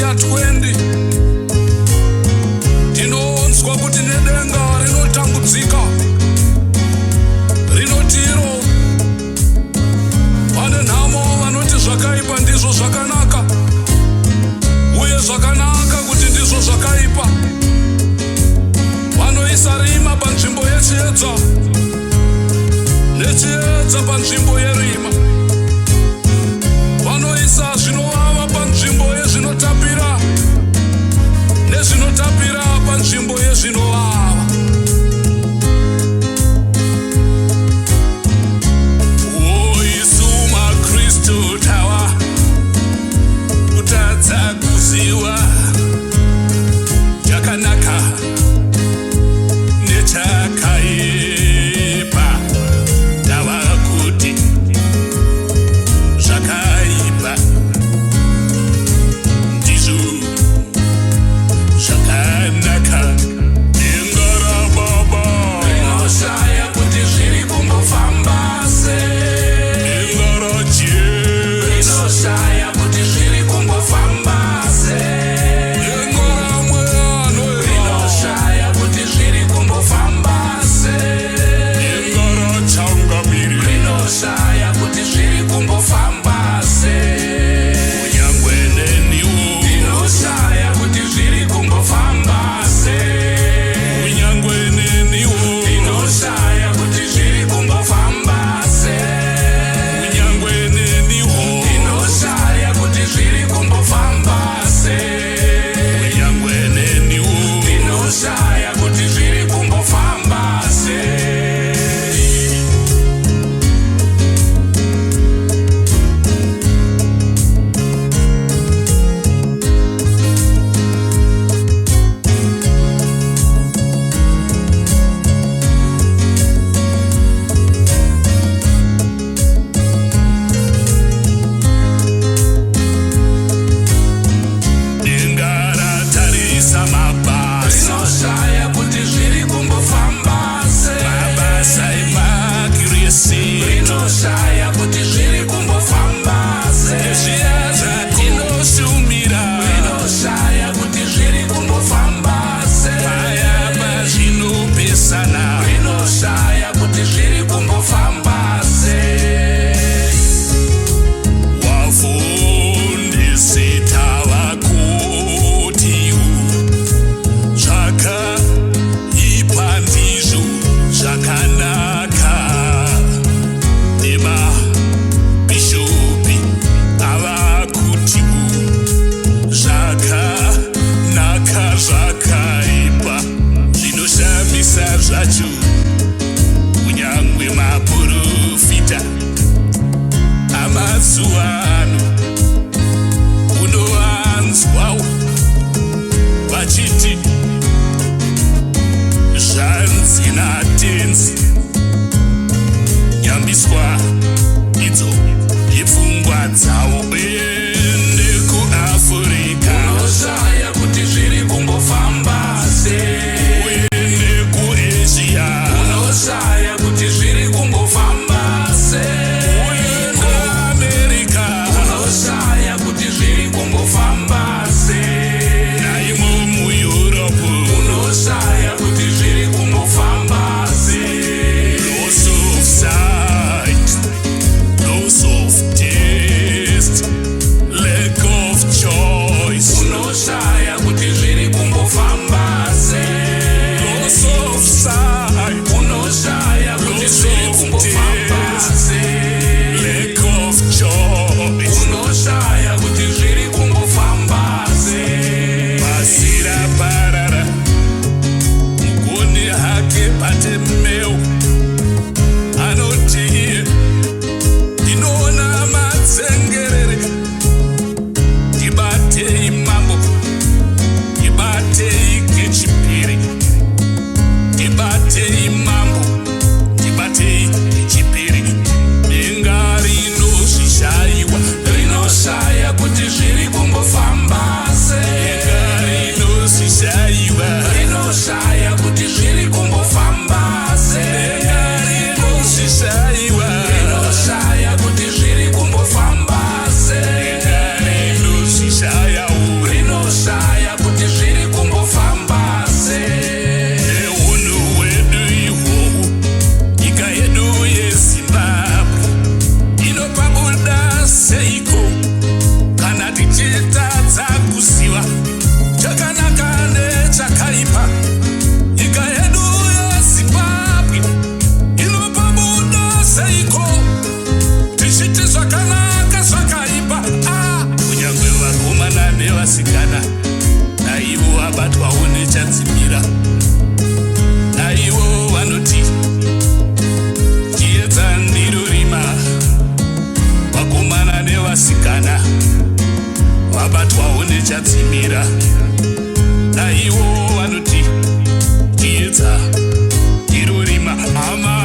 Isaya 20 tinonzwa kuti nedenga rinotambudzika, rinoti iro vane nhamo vanoti zvakaipa ndizvo zvakanaka, uye zvakanaka kuti ndizvo zvakaipa. Vanoisa rima panzvimbo yechiedza, nechiedza panzvimbo yerima. Vanoisa zvinovava panzvimbo yezvinotapira, nezvinotapira panzvimbo yezvinovava. O isu maKristu tava kutadza kuziva chakanaka nechakaipa, tava kuti zvakaipa ndizvo zvakanaka. Denga. Hama,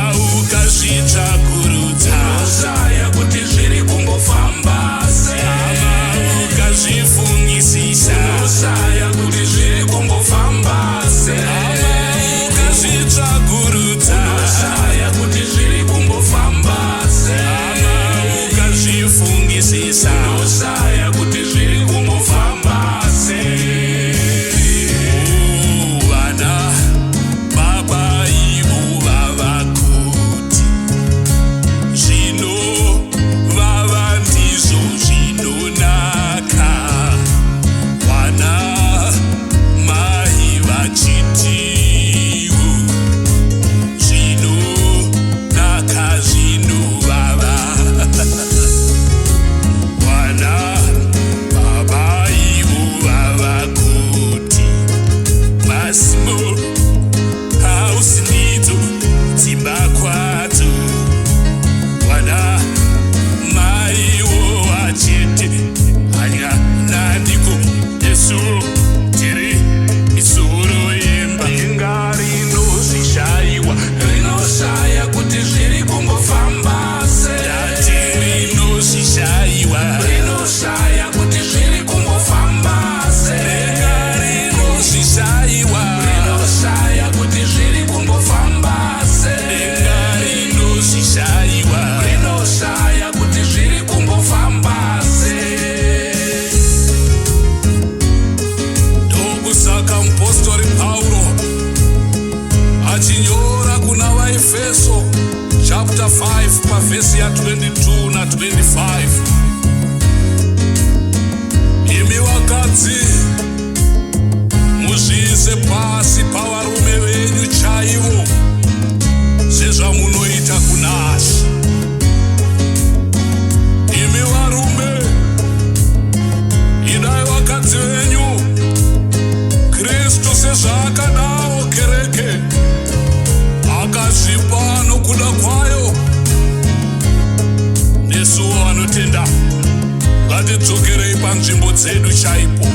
ukazvitsvakurudza, unoshaya kuti zviri kumbofamba sei. Hama, ukazvifungisisa, unoshaya kuti zviri kumbofamba sei. Hama, ukazvitsvakurudza, unoshaya kuti zviri kumbofamba sei. Hama, ukazvifungisisa, unoshaya kuti zviri kumbofamba sei. Oh, vana baba ivo vava kuti zvino vava ndizvo zvinonaka, vana mai vachitiwo zvinonaka zvinovava. Vana baba ivo vava kuti masmall house ndidzo dzimba kwadzo, vana maiwo vachiti hanya nandiko, isu tiri misoro yemba. Denga rinozvishayiwa, rinoshaya kuti zviri kumbofamba sei. Ndati rinozvishayiwa, rinoshaya kuti zviri kumbofamba sei. Denga rinozvishayiwa, rinoshaya kuti zviri kumbofamba sei. Denga rinozvishayiwa, rinoshaya kuti zviri kumbofamba sei. Ndokusaka mupostori Pauro achinyora kuna vaEfeso chapter 5 pavhesi ya22 na25: "Imi vakadzi, muzviise pasi pavarume venyu chaivo, sezvamunoita kunaShe. Imi varume, idai vakadzi venyu, Kristu sezvaakadawo kereke, akazvipa nokuda kwayo." Nesuwo vanotenda ngatidzokerei panzvimbo dzedu chaipo.